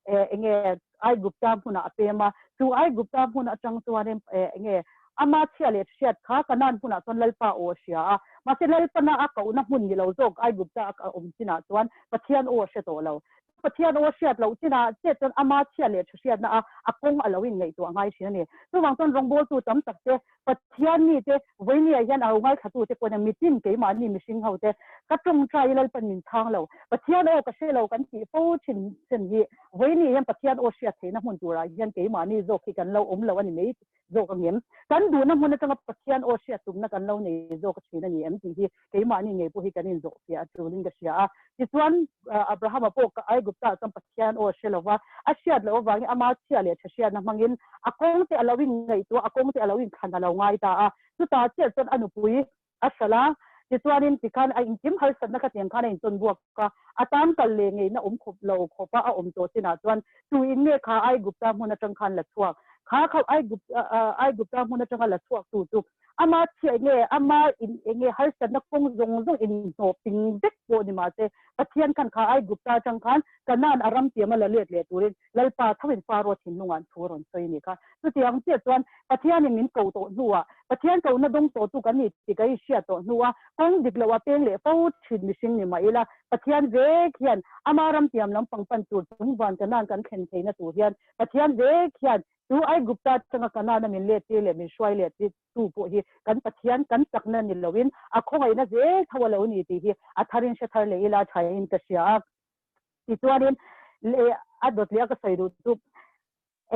enge Aigupta hmunah a pem a, chu Aigupta hmun atang chuanin enge ama chhia leh hriat kha Kanaan hmunah chuan Lalpa aw a hria a, mahse Lalpana a kohna hmun ni lo zawk Aigupta a awm chinah chuan Pathian aw a hre tawh lo. Pathian aw hriat loh chinah chet chuan ama chhia leh tha hriatna a a kawng a lo inngaihtuah ngai thin a ni. Chuvang chuan rawngbawltu tam tak te, Pathian mi te, vawinia hian a lo ngaithla te pawhin mitin keimahni mihring ho te ka tawngtai Lalpan min chhang lo, Pathian aw ka hre lo kan tih fo thin chen hi vawinia hian Pathian aw hriat theihna hmun turah hian keimahni zawk hi kan lo awm lo a ni mai zawk ang em? Kan duhna hmun atanga Pathian aw hriat tumna kan lo nei zawk thin a ni em tih hi keimahni ngei pawh hi kan inzawh fiah a tulin ka hria a. Tichuan, Abrahama pawh Aigupta-ah chuan Pathian aw a hre lo va, a hriat loh avangin ama chhia leh tha hriatna hmangin a kawng te a lo inngaihtuah, a kawng te a lo inthlan a lo ngai ta a. Chutah chiah chuan a nupui a hralh a, tichuanin tikhan a engkim harsatna kha tiang khan a intawn buak a, a tan kal leh ngeihna awm khawp lo khawpa a awm tawh chinah chuan tu in nge kha Aigupta hmun atang khan la chhuak? Kha kha Aigupta hmun atanga la chhuak tu chu Ama chhiah nge, ama in enge harsatna kawng zawng zawng in hnawh ping vek pawh ni mahse, Pathian khan kha Aigupta atang khan Kanaan a ram tiam a la let leh turin Lalpa tho-in Faro thinlungah an thu a rawn sawi a ni kha. Chutiang chiah chuan Pathianin min ko tawh hnuah, Pathian kohna dawng tawhtu kan ni tih ka inhriat tawh hnua kawng dik loh a peng leh fo thin mihring ni mah ila, Pathian vek hian ama ram tiam lampang pan tur chung van Kanaan kan thlen theihna tur hian Pathian vek hian Chu Aigupta atanga Kanaan-a min let tir leh min hruai let tir tu pawh hi kan Pathian kan chakna ni loin a khawngaihna zel tho a lo ni tih hi a tharin hre thar leh ila thain ka hria a. Tichuanin leh a dawt leh a ka sawi duh chu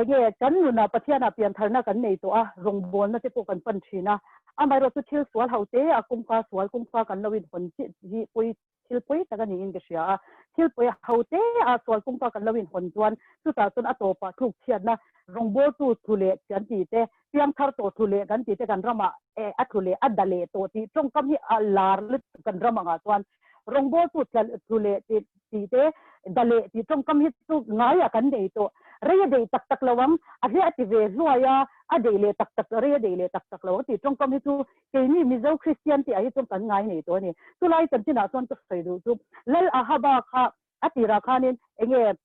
enge kan nunah Pathianah piantharna kan nei tawh a, rawngbawlna te pawh kan pan thin a, amaherawhchu thil sual ho te a kawngka sual kawngka kan lo inhawn chiah hi pawi Thil pawi tak a niin ka hria a, thil pawi ho te a sual kawngka kan lo inhawn chuan chutah chuan a tawpah tluk chhiatna rawngbawltu tlu leh kan tih te, piangthar tawh tlu leh kan tih te kan ramah eh a tlu leh a da leh tawh tih tawngkam hi a lar lutuk kan ram angah chuan rawngbawltu tlu leh tih tih te, da leh tih tawngkam hi chu ngaiah kan nei tawh. Rei a deih tak tak lo ang, a hle a ti ve hluai a, a deih leh tak tak rei a deih leh tak tak lo ang tih tawngkam hi chu Keini Mizo Kristian tih ah hi chuan kan ngai nei tawh a ni. Chulai chanchinah chuan ka sawi duh chu Lal Ahaba kha a tirah khanin enge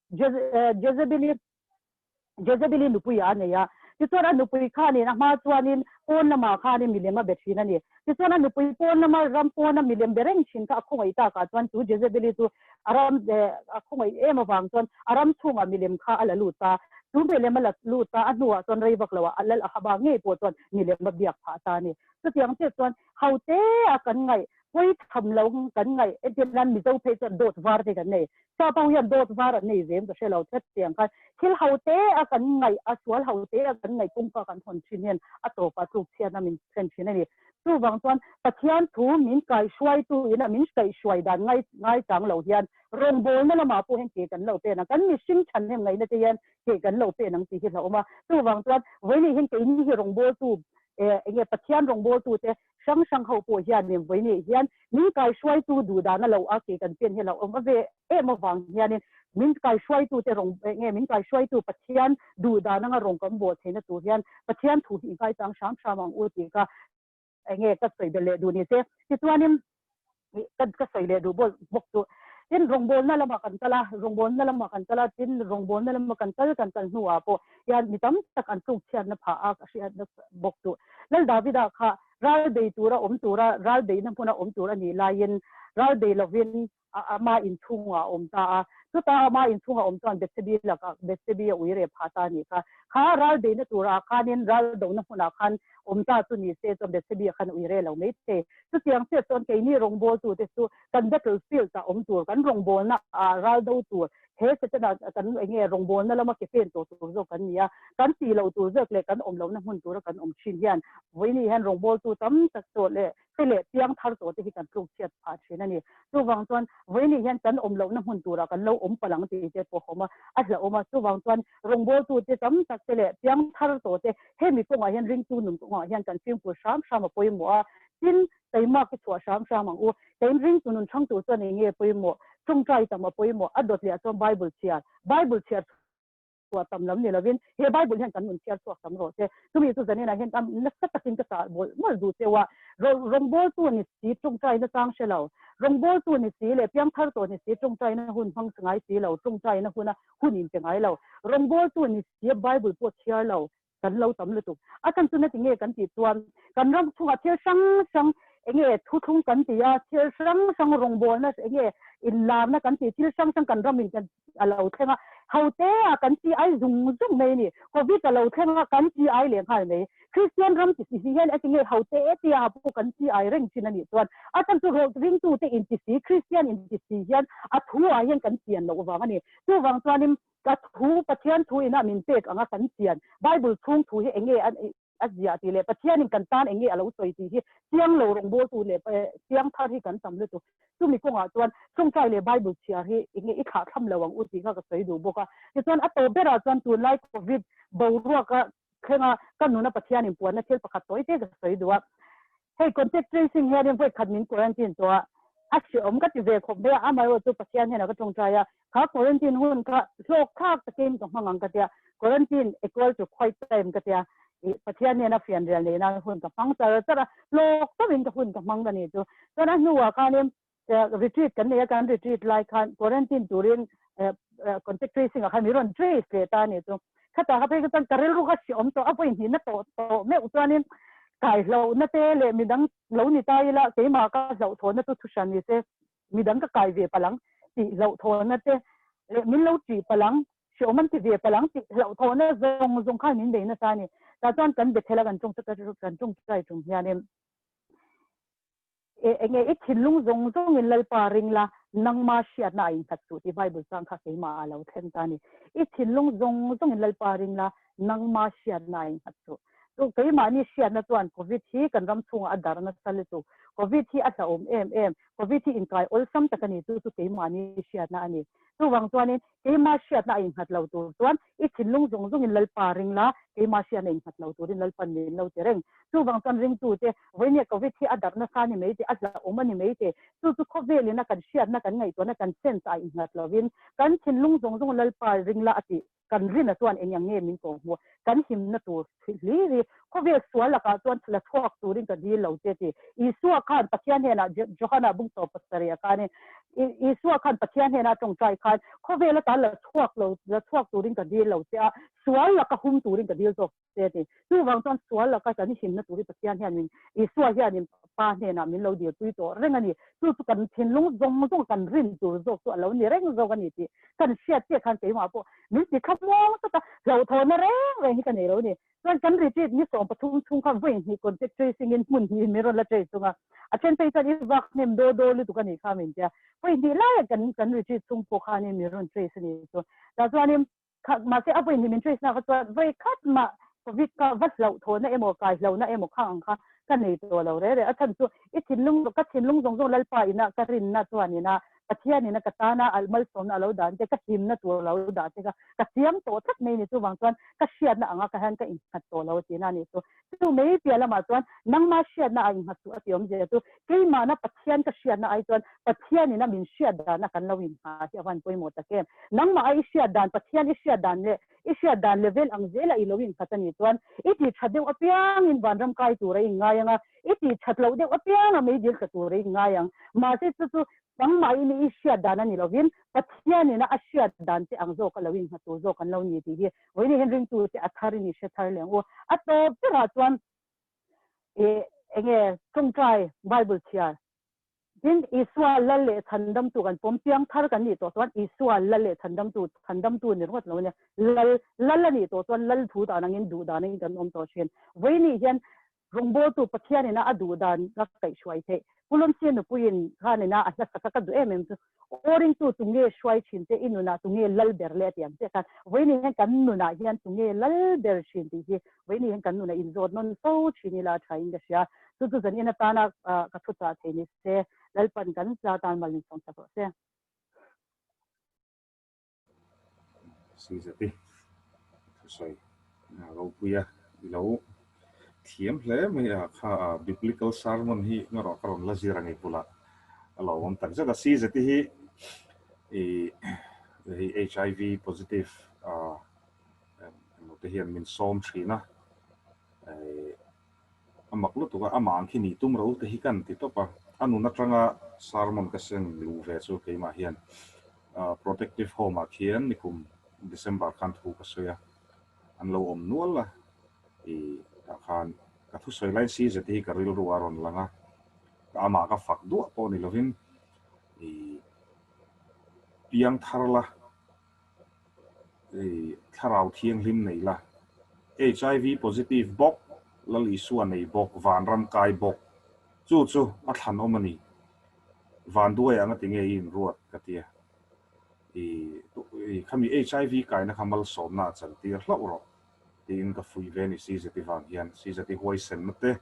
Jezebeli Jezebeli nupui ah a nei a. Tichuan a nupui khanin a hma chuanin pawn lamah khanin milem a be thin a ni. Tichuan a nupui pawn lama ram pawna milem be reng thin kha a khawngaih takah chuan chu Jezebeli chu a ram a khawngaih em avang chuan a ram chhungah milem kha a la lut ta. Chu milem a la lut ta a hnuah chuan rei vak loah Lal Ahaba ngei pawh chuan milem a biak phah ta a ni. Chutiang chiah chuan hote a kan ngaih, pawi tham lo kan ngaih, entir nan Mizo phei chuan dawt var te kan nei. Sap ho hian dawt var an nei zem ka hre lo tlat tiang khan thil hote a kan ngaih, a sual hote a kan ngaih kawngka kan hawn thin hian a tawpah tluk chhiatna min thlen thin a ni. Chuvang chuan Pathian thu min kaihhruaitu ina min kaihhruai dan ngai ngaichang lo hian rawngbawlna lamah pawh hian ke kan lo pen a, kan mihring chhanhem ngaihna te hian ke kan lo pen ang tih hi hlauhawm a. Chuvang chuan vawiin hian keini hi rawngbawltu eh enge Pathian rawngbawltu te hrang hrang ho pawh hianin vawiin hian min kaihhruaitu duh dana lo a ke kan pen hi hlauhawm a ve em avang hianin min kaihhruaitu te rawng enge min kaihhruaitu Pathian duh dan anga rawng kan bawl theihna tur hian Pathian thu hi i ngaichang hram hram ang u tih kha enge ka sawi belh leh duh ni se. Tichuanin ka ka sawi leh duh bawk bawk chu tin rawngbawlna lamah kan kal a, rawngbawlna lamah kan kal a, tin rawngbawlna lama kan kal kan kal hnuah pawh hian mi tam tak an tluk chhiatna phah a ka hriatna bawk chu Lal Davida kha ral bei tura awm tura ral beihna hmuna awm tur a nih laiin ral bei lovin ama inchhungah a awm ta a. Chuta ama inchhungah awm chuan Bethsebi lakah Bethsebi a ui reh phah ta a nih kha. Kha ral beihna turah khanin ral dohna hmunah khan awm ta chu ni se chuan Bethsebi a khan ui reh lo mai thei. Chutiang chiah chuan keini rawngbawltute chu kan battle field ah awm tur, kan rawngbawlna ah ral do tur, he Setana kan enge rawngbawlna lama ke pen tawh tur zawk kan ni a. Kan tih loh tur zawk leh kan awm lohna hmun tura kan awm thin hian vawiini hian rawngbawltu tam tak tawh leh Hri leh piang thar tawh te hi kan tluk chhiat phah thin a ni. Chuvang chuan vawiini hian kan awm lohna hmun turah kan lo awm palh ang tih te pawh a awm a, a hlauhawm a. Chuvang chuan rawngbawltu te tam tak te leh piang thar tawh te hemi kawngah hian ringtu nun kawngah hian kan fimkhur hram hram a pawimawh a. Tin, taimak hi chhuah hram hram ang u. Kein ringtu nun chhang tur chuan eng nge pawimawh? Tawngtai tam a pawimawh. A dawt leh ah chuan Bible chhiar. Bible chhiar chhuah tam lam ni lovin he Bible hian kan nun chhiar chhuak tam rawh se. Chumi chu zaninah hian ka nasa takin ka chah mawlh mawlh duh cheu a, rawngbawltu ni si tawngtaina chang hre lo, rawngbawltu ni si leh piangthar tawh ni si tawngtaina hun hmang ngai si lo, tawngtaina huna hun inpe ngai lo, rawngbawltu ni si Bible pawh chhiar lo kan lo tam lutuk. A chhan chu na tinge kan tih chuan kan ram chhungah thil hrang hrang. Enge thuthlung kan ti a, thil hrang hrang rawngbawlna enge inlarna kan tih thil hrang hrang kan ramin kan a lo thleng a, hote ah kan chi ai zung zung mai a ni. Covid a lo thleng a, kan chi ai leh nghal mai. Kristian ram ti si si hian eti nge hote tia ah pawh kan chi ai reng thin a nih chuan a chhan chu ringtute inti si, Kristian inti si hian a thu ah hian kan chian loh vang a ni. Chuvang chuanin ka thu Pathian thu ina min pek anga kan chian Bible chhung thu hi enge a a ziah tih leh Pathianin kan tan enge a lo sawi tih hi chiang lo rawngbawltu leh chiang thar hi kan tam lutuk. Chumi kawngah chuan tawngtai leh Bible chhiar hi enge i thlah thlam lo ang u tih kha ka sawi duh bawk a. Tichuan a tawp berah chuan tunlai Covid boruaka thlenga ka nuna Pathianin puanna thil pakhat tawi te ka sawi duh a. Hei contact tracing hianin vawi khat min quarantine tawh a, a hreawm ka ti ve khawp mai a, amaherawh chu Pathian hian a ka tawngtai a, kha quarantine hun kha hlawk thlak takin ka hmang ang ka tia, quarantine equal to quiet time ka tia, ih Pathian hian a fianrial neih nan hun ka hmang char char a, hlawk tawhin ka hun ka hmang a ni chu. Chuan a hnuah khanin retreat kan nei a, kan retreat lai khan quarantine turin contact tracing ah khan min rawn trace leh ta a ni chu. Khatah kha phei chuan ka rilru kha hriawm tawh a, vawi hnihna tawh tawh meuh chuanin kaihlauhna te leh midang lo ni ta ila keimah ka hlauhthawnna chu thu hran ni se, midang ka kai ve palh ang tih hlauhthawnna te leh min lo ṭih palh ang, hriawm an ti ve palh ang tih hlauhthawnna zawng zawng khan min bei nasa a ni. Tah chuan kan Bethel a kan ṭawngṭai ṭum hianin. E, enge i thinlung zawng zawngin Lalpa ring la, nangma hriatna a innghat suh tih Bible chang kha keimah a lo thleng ta a ni. I thinlung zawng zawngin Lalpa ring la, nangma hriatna a innghat suh. Chu keimahni hriatna chuan Covid hi kan ram chhungah a dar nasa lutuk. Covid hi a hlauhawm em em. Covid hi inkai awlsam tak a ni, chu chu keimahni hriatna a ni. Chuvang chuanin Keimah hriatna a innghat lo tur chuan i thinlung zawng zawngin Lalpa ring la, keimah hriatna innghat lo turin Lalpan min lo ti reng. Chuvang chuan ringtute, vawinia Covid hi a darh nasa a ni mai te, a hlauhawm a ni mai te, chu chu khawvelin a kan hriatna, kan ngaihtuahna, kan sense ah innghat lovin kan thinlung zawng zawng Lalpa ring la a tih kan rinna chuan eng ang nge min kawh hmuh? Kan himna tur hlir hi khawvel sual lakah chuan la chhuak turin ka dil lo che ti. Isua khan Pathian hnenah Johana bung tawp pasarih ah khanin Isua khan Pathian hnenah a tawngtai khan khawvel atan la chhuak lo la chhuak turin ka dil lo che a, sual laka hum turin ka dil zawk che ti. Chuvang chuan sual laka kan himna tur hi Pathian hianin Isua hianin Pa hnenah min lo dilpui tawh reng a ni. Chu chu kan thinlung zawng zawng kan rin tur zawk chu a lo ni reng zawk a ni tih kan hriat chiah khan keimah pawh min ti thla muang tlat a, hlauhthawnna reng reng hi ka nei lo a ni. Chuan kan retreat ni 13 chhung kha vawi hnih contact tracing in hmun hnih min rawn la trace chung a, a then phei chuan i vak hnem daw daw lutuk a nih kha min tia, vawi hnih laiah kan kan retreat chhung pawh khanin min rawn trace a ni chu. Tah chuanin Kha mahse a vawi hnih min trace na kha chuan vawi khat mah Covid kha va hlauhthawnna emaw kai hlauhna emaw khang ang kha ka nei tawh lo reh reh. A chhan chu i thinlung ka thinlung zawng zawng Lalpa ina ka rinna chuan ina Pathian ina ka tana a malsawmna a lo dan te ka himna tur a lo dah te kha ka chiang tawh tlat mai ni chuvang chuan ka hriatna anga ka hian ka innghat tawh lo a tihna a nih chu. Chu mai piah lamah chuan nangma hriatna a innghat suh a ti awmzia chu keimahna Pathian ka hriatna ai chuan Pathianin a min hriat dan a kan lo inngha hi a van pawimawh tak em. Nangmah a i hriat dan, Pathian i hriat dan leh i hriat dan level ang zela i lo innghat a nih chuan i tih that deuh apiangin vanram kai tur a inngai ang a, i tih that loh deuh apianga meidil tla tur a inngai ang. Mahse chu chu nangmahin i hriat dan a ni lovin Pathianin a hriat dan che ang zawk a lo innghat tur zawk an lo ni tih hi Vawiin hian ringtute a tharin i hre thar leh ang u. A tawp berah chuan ih enge tawngtai Bible chhiar tin Isua lal leh chhandamtu kan pawm piang thar kan nih tawh chuan Isua lal leh chhandamtu chhandamtu ni ringawt lo ania lal lal a nih tawh chuan lal thu dan angin duh dan angin kan awm tawh thin. Vawiin hian Rawngbawltu Pathianina a duh dan ka kaihhruai theih. Pu Lawmsia nupuiin khanina a hla sak a ka duh em em chu, Aw ringtu tunge hruai thin che i nunah tunge lal ber le a ti ang chiah khan vawiin hian kan nunah hian tunge lal ber thin tih hi vawiin hian kan nunah inzawt nawn fo thin ila a tha in ka hria. Chu chu zan in atana ka thu chah thei ni se Lalpan kan tla tan mal in sawm sak rawh se. Sizati thusawi ropuia i lo thiam hle mai a kha biblical sermon hi ngarawh ka rawn la zir a ngei bulah a lo awm tak zet a Sizati hi i hei HIV positive emaw te hian min sawm thin a A mak lutuk a, amah ang khi nih tum ro te hi kan ti tawp a, a nun atanga sermon ka seng luh ve chu keimah hian protective home ah khian nikum December khan thu ka sawi a, an lo awm nual a, i tah khan ka thusawi lai si zet hi ka rilru a rawn lang a. Amah ka fak duah pawh ni lovin i piang thar la, i thlarau thianghlim nei la, HIV positive bawk, Lal Isua nei bawk, vanram kai bawk, chu chu a thlanawm a ni. Vanduai anga tinge i inruat ka tia. I khami HIV kaina kha malsawmna a chantir hlauh rawh tiin ka fuih ve a ni CZT vang hian. CZT huaisenna te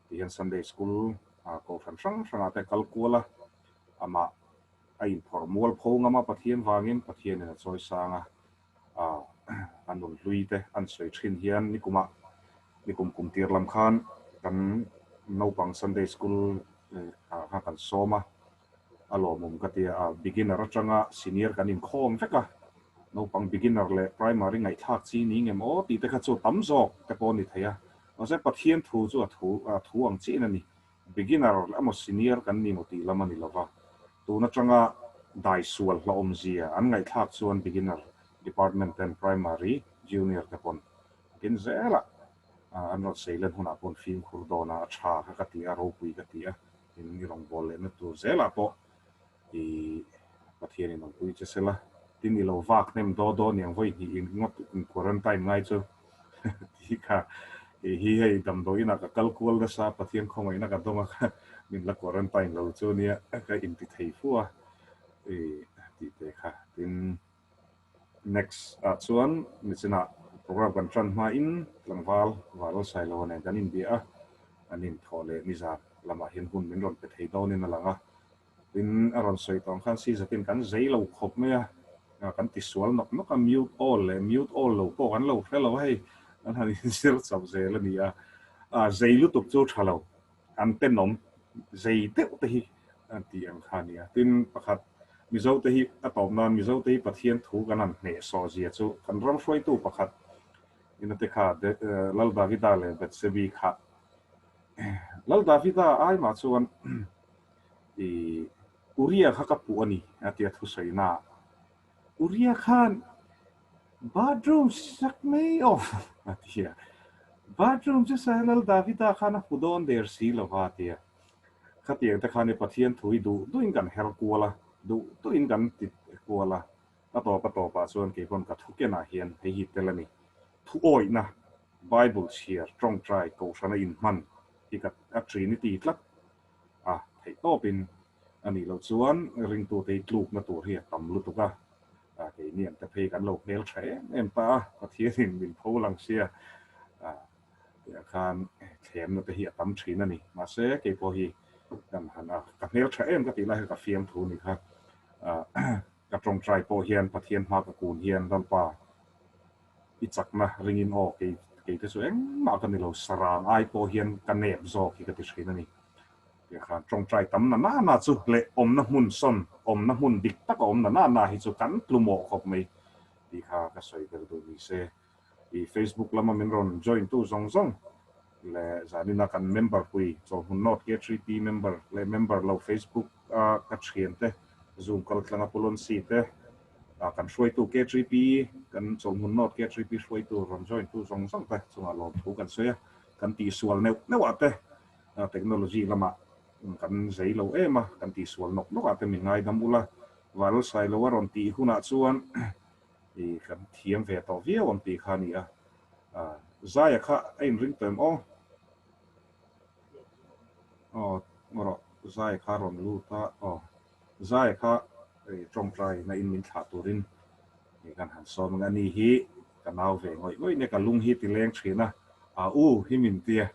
ti hian Sunday School kohhran hrang hrangah te a kal kual a, amah a inphawrh mual pho ngam a Pathian vangin Pathianin a chawi sang a, a nun hlui te an sawi thin hian nikumah nikum kum tir lam khan kan naupang Sunday School ah khan kan sawm a, a lawmawm ka ti a, beginner atanga senior kan inkhawm vek a, naupang beginner leh primary ngaihthlak chi ni ngem aw tih te kha chu tam zawk te pawh a ni thei a, mahse Pathian thu chu a thu a thu ang chiah in a ni, beginner emaw senior kan ni maw tih lam a ni lova, tun atanga dai sual hlauhawm zia an ngaihthlak chuan beginner department ten primary junior te pawn kin zelah an rawn sei len hunah pawn fimkhur dawn a, a tha kha ka ti a, ropui ka ti a. In i rawngbâwl lehna tur zêlah pawh i Pathianin awmpui che sela, tin i lo vâk hnem daw daw niang vawi hnih in ngawt in quarantine ngai chu tih kha kei hi hei damdawi inah ka kal kual nasa a, Pathian khawngaihna ka dawng a kha min la quarantine lo chu nia ka inti thei fu a i tih te kha tin. Next ah chuan nichinah program kan tan hmain tlangval Valal Sailoa nen kan inbia a, an inthawh leh nizan lamah hian hun min rawn pe thei dawnin a lang a. Tin, a rawn sawi tawh ang khan si zatin kan zei lo khawp mai a, kan tisual nawk nawk a, mute all leh mute all lo pawh kan lo hre lo a hei, kan han inzir chauh zel a ni a, zei lutuk chu tha lo. An tenawm zei deuh te hi an tih ang kha a ni a. Tin, pakhat, Mizote hi a tawp nan Mizote hi Pathian thu kan han hnehsawh zia chu kan ram hruaitu pakhat ina te kha Lal Davida leh Bethsebi kha Lal Davida ai mah chuan i Uria kha ka puh a ni a tia thusawi na Uria khan Bathroom sak mai aw a ti a, bathroom chu Sailal Davida khan a hmu dawn der si lo va a ti a. Khatiang te khan i Pathian thu hi duh duhin kan her kual a, duh duhin kan ti kual a, a tawp a tawpah chuan kei pawn ka thu kenah hian hei hi tel a ni. Thu awihna, Bible chhiar, tawngtai, kohhrana inhman hi ka a trinity tlat a, theih tawpin a nih loh chuan ringtute hi tlukna tur hi a tam lutuk a. Keini ang te phei kan lo hmel tha em em ta a, Pathianin min pho lang sia tih ah khan thlemna te hi a tam thin a ni. Mahse kei pawh hi kan han a, ka hmel tha em ka tih lai kha ka fiamthu ni kha. Ka tawngtai pawh hian Pathian hma ka kun hian Lalpa i chakna ringin aw kei kei te chu engmah ka ni lo, sarang ai pawh hian ka nep zawk hi ka ti thin a ni. Tiang khan tawngtai tam na na na chu leh awmna hmun sawn, awmna hmun dik taka awm na na na hi chu kan tlu mawh khawp mai tih kha ka sawi ber duh ni se. I Facebook lama min rawn join tu zawng zawng leh zanina kan member pui Chawlhmun North K3P member leh member lo Facebook a ka thian te, Zoom kal tlanga Pu Lonsi te, kan hruaitu K3P, kan Chawlhmun North K3P hruaitu rawn join tu zawng zawng te chungah lawmthu kan sawi a, kan tihsual neuh neuh ah te Technology lamah kan zei lo em a, kan tihsual nawk nawk ah te min ngaidam ula, Val Sailo a rawn tih hunah chuan i kan thiam ve tawh viau ang tih kha a ni a. Zaia kha a inring tawh em aw? Aw, rawh, Zaia kha a rawn lut a, aw. Zaia kha tawngtai na in min thlah turin kan han sawm ang a ni hi ka nau ve ngawih ngawih nia ka lung hi ti leng thin a a u hi min tia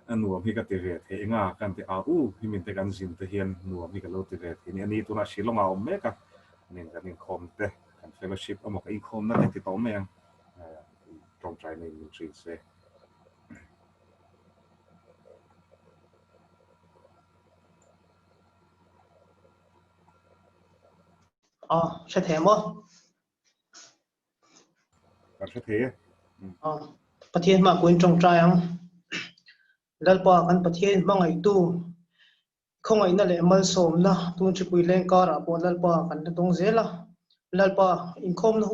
a nuam hi ka ti ve thei eng a kan ti a u hi min te kan zin te hian nuam hi ka lo ti ve thei a ni a ni tunah Shillong ah a awm mek a nen kan inkhawm te kan fellowship emaw ka inkhawm na te ti tawh mai ang tawngtai na in min thin se. Aw, hre thei maw? Kan hre thei e. Aw, Pathian hma kuin tawngtai ang. Lalpa kan Pathian hmangaihtu khawngaihna leh malsawmna tun hripui leng karah pawh Lalpa kan la dawng zel a. Lalpa inkhawmna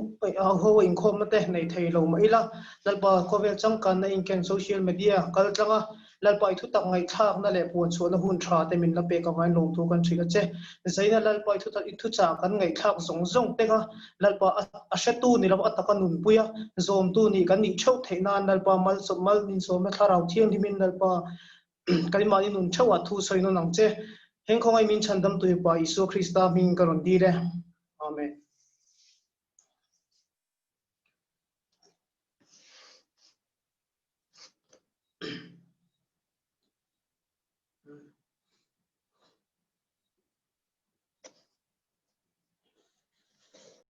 ho inkhawmna te nei thei lo mah ila Lalpa khawvel changkanna inken social media kal tlanga. Lalpa i thutak ngaihthlakna leh puanchhuahna hun tha te min la pek avangin lawmthu kan hrilh a che. Zaina Lalpa i thutak i thuchah kan ngaihthlak zawng zawng te kha Lalpa a hretu ni lo a taka nunpui a, zawmtu nih kan nih theuh theih nan Lalpa malsawm mal min sawmna thlarau thianghlimin Lalpa keimahni nun theuhah thu sawi nawn ang che. Heng khawngaih min chhandam tuipa Isua Krista hming ka rawn dil e. Amen.